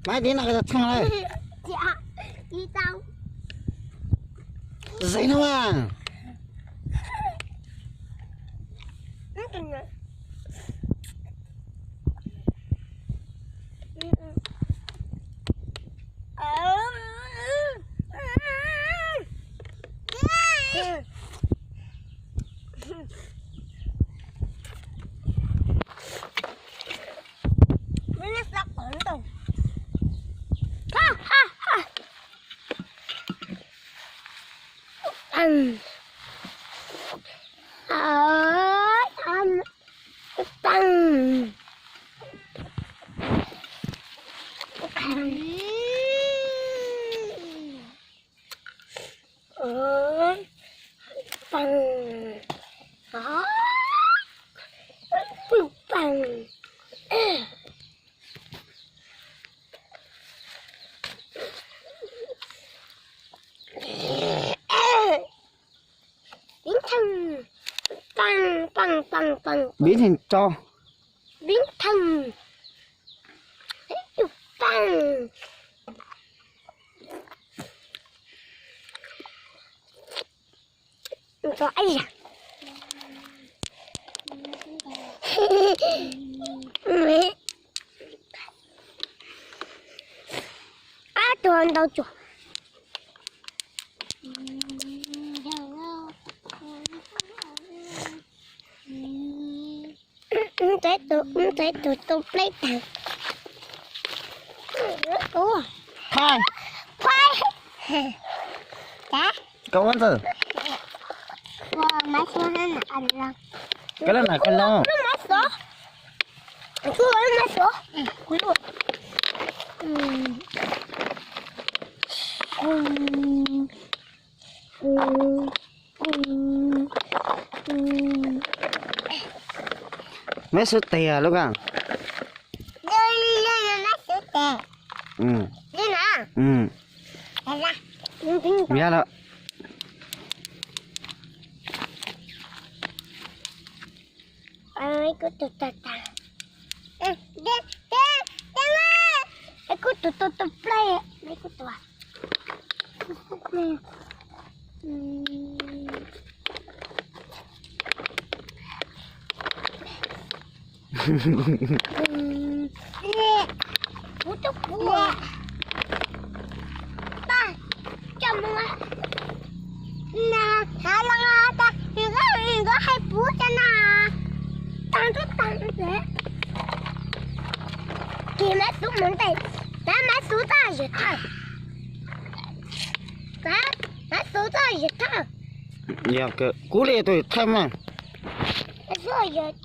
Maiv, tiv no koj txhooj lawm. Zeeg no mas. Pib theej tso. Pib theej. Ib tug paag. Ab, tug ntau cuag. Ntxeev tus, ntxeev tus tu pleb tag. Ua, phai, phai. Cas? Koj ua ntxawg. Ua maiv xov na, koj lub nam koj lub. Lub maiv xov. Kuv ua lub maiv xov. Kuv ua. Maiv xov tes lub ko. Maiv xov tes. Yog lawm. Kuv tus tag tag. Kuv tus tu tu pleb. Kuv tus kuv. Paj, coj mus. Nws hais los tas, nws hais pub cov no. Tag nrho tag nrho. Kis maiv xov mus ntej, tab maiv xov txoj yawg thawj. Tab maiv xov txoj yawg thawj. Yog kuv li tus yawg thawj mas. Maiv xov yawg,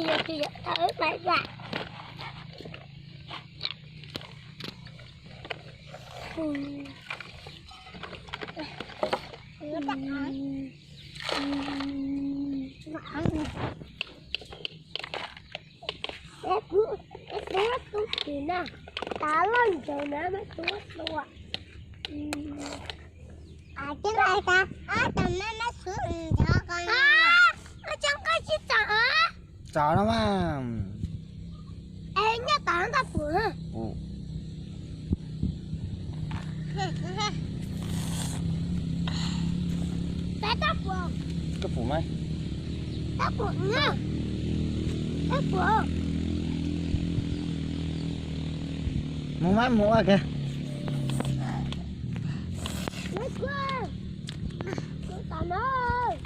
yawg tus yawg thawj mas. Kuv tus tub tim na, tas loj ntawd na mas tub tua. Tsis nqa tsis txog. Txog no mas. Es nyob tod ntag puas? Tab tab puas? Koj puas mas? Tab puas na? Tab puas? Mus mas mus ua kiag. Tab puas? Tab puas?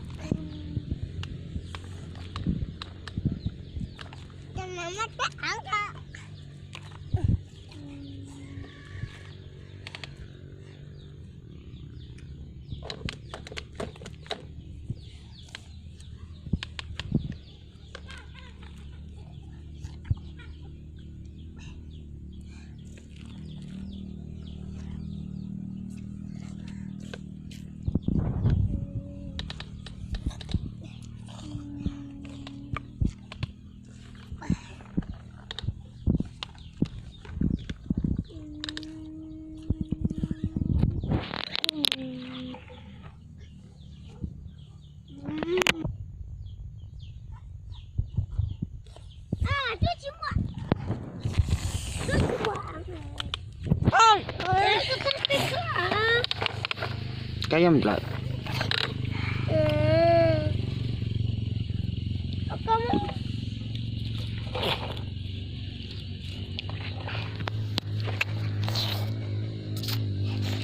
Kab yog nplawm.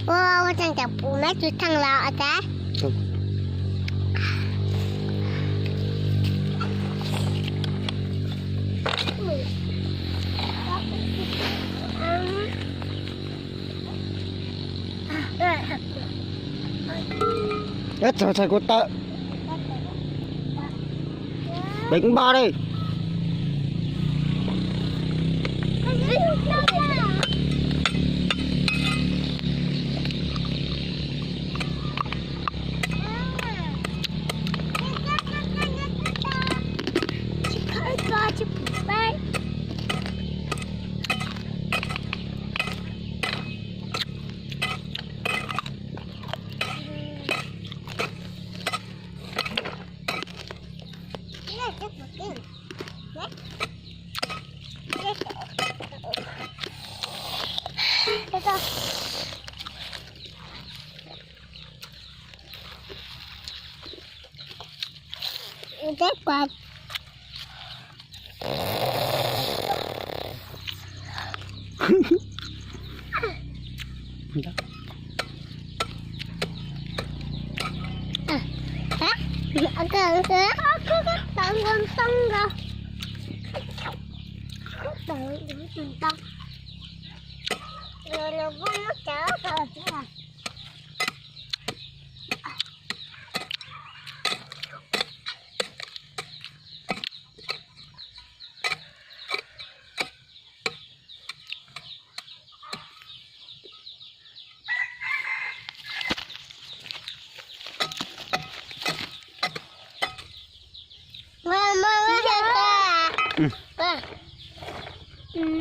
Ua ua tseem cov pum mab tsis theej los os. Ib txog txhais kuv tawm. Peev npaj li.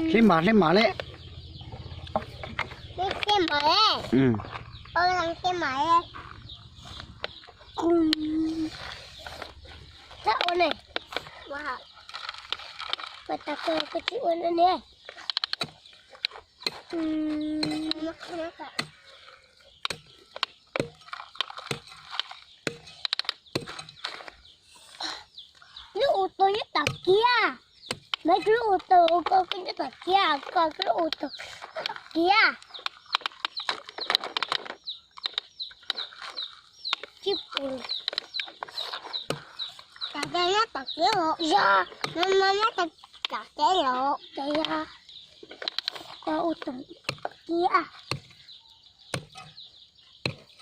Hlib mas, hlib mas li. Tsis ua ne. Lub u tus nyob tom kiab. Maiv, lub u tus ko nyob tom kiab, ko lub u tus tom kiab. Tsis pum. Cov nyob tom kiab los yog, nyob tom kiab los ces yog ko u tus kiab.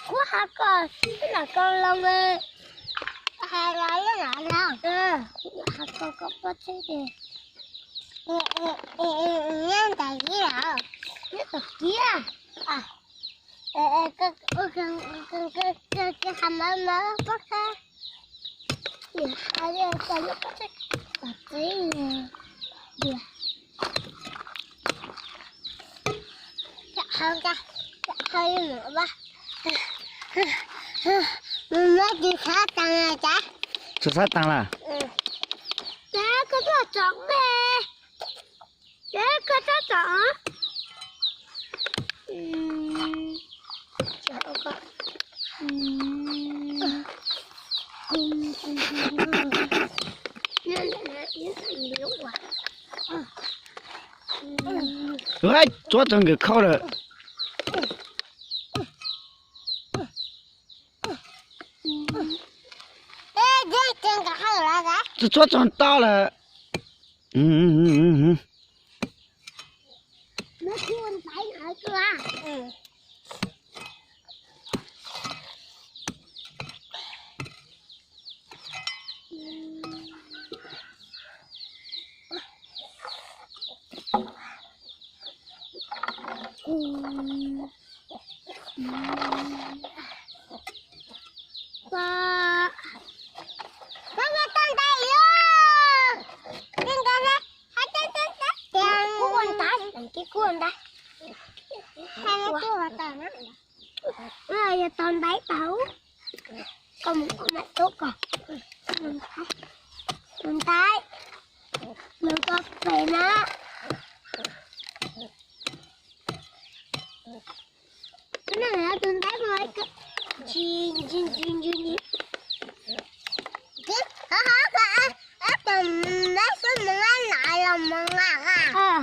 Kuv has kom ib lam ko loo, has los ib lam loo, has kom koj pov tseg tias nyob ntawm kiab, nyob tom kiab. Has mas mas pob qab, has li cas nyob pob tseg tom tsev tias. Mus muab tus xav taas cas. Tus xav taas lawm. Ces koj tuaj tsom me, ces koj tuaj tsom. Tsuab txog nkawd khau lawm. Tsuab txog toj lawm. Kuv ua ntaiv, kuv ua ntaiv. Yog tau ntaiv tau, koj mus ua ntaiv tub ko, ua ntaiv, mus ko pem na. Tsis, tsis, tsis, tsis, tsis. Tsis, hov hov ko, eb, tus meb xub mus nqa los mus nqa. Ov,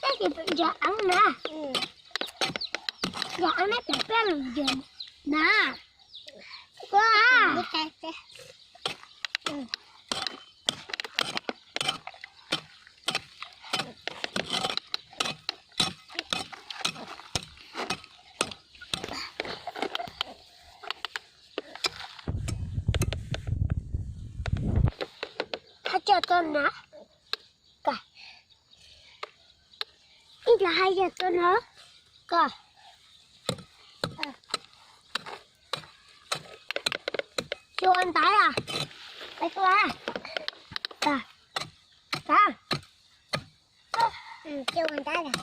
tab sis ntshe eeb na. Ntshe eeb na, pem peb lus yog na. Ua. Hab coj tau na. Kom ib los hab coj tau na. Kom tsis ua ntaiv os. Peb tuaj. Kom, kom. Tsis ua ntaiv os.